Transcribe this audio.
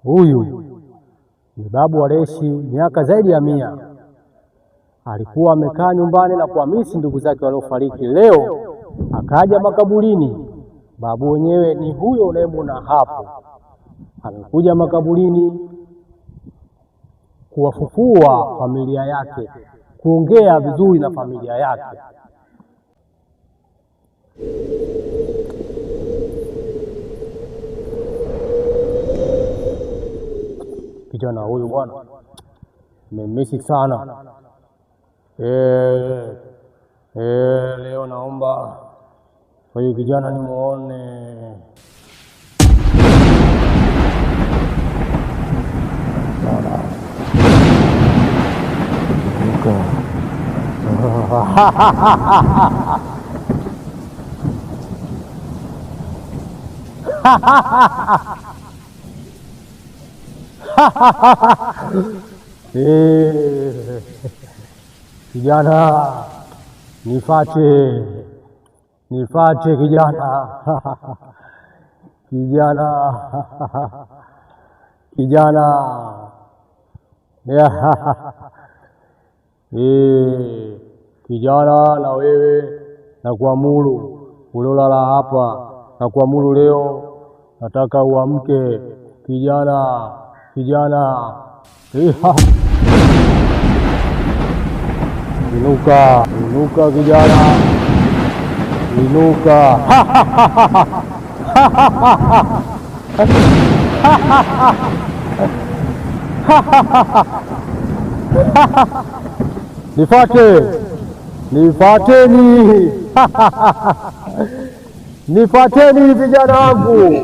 Huyu ni babu aliyeishi miaka zaidi ya 100. Alikuwa amekaa nyumbani na kuhamisi ndugu zake waliofariki. Leo akaja makaburini. Babu wenyewe ni huyo unayemwona hapo, amekuja makaburini kuwafufua familia yake, kuongea vizuri na familia yake. Kijana huyu bwana nimemisi sana. Leo naomba huyu kijana nimuone. Kijana nifate, nifate kijana. Kijana, kijana. Kijana, na wewe nakuamuru uliolala hapa, nakuamuru leo, nataka uamke kijana, kijana. Inuka, inuka kijana, inuka. Nifate, nifateni. Nifateni vijana wangu.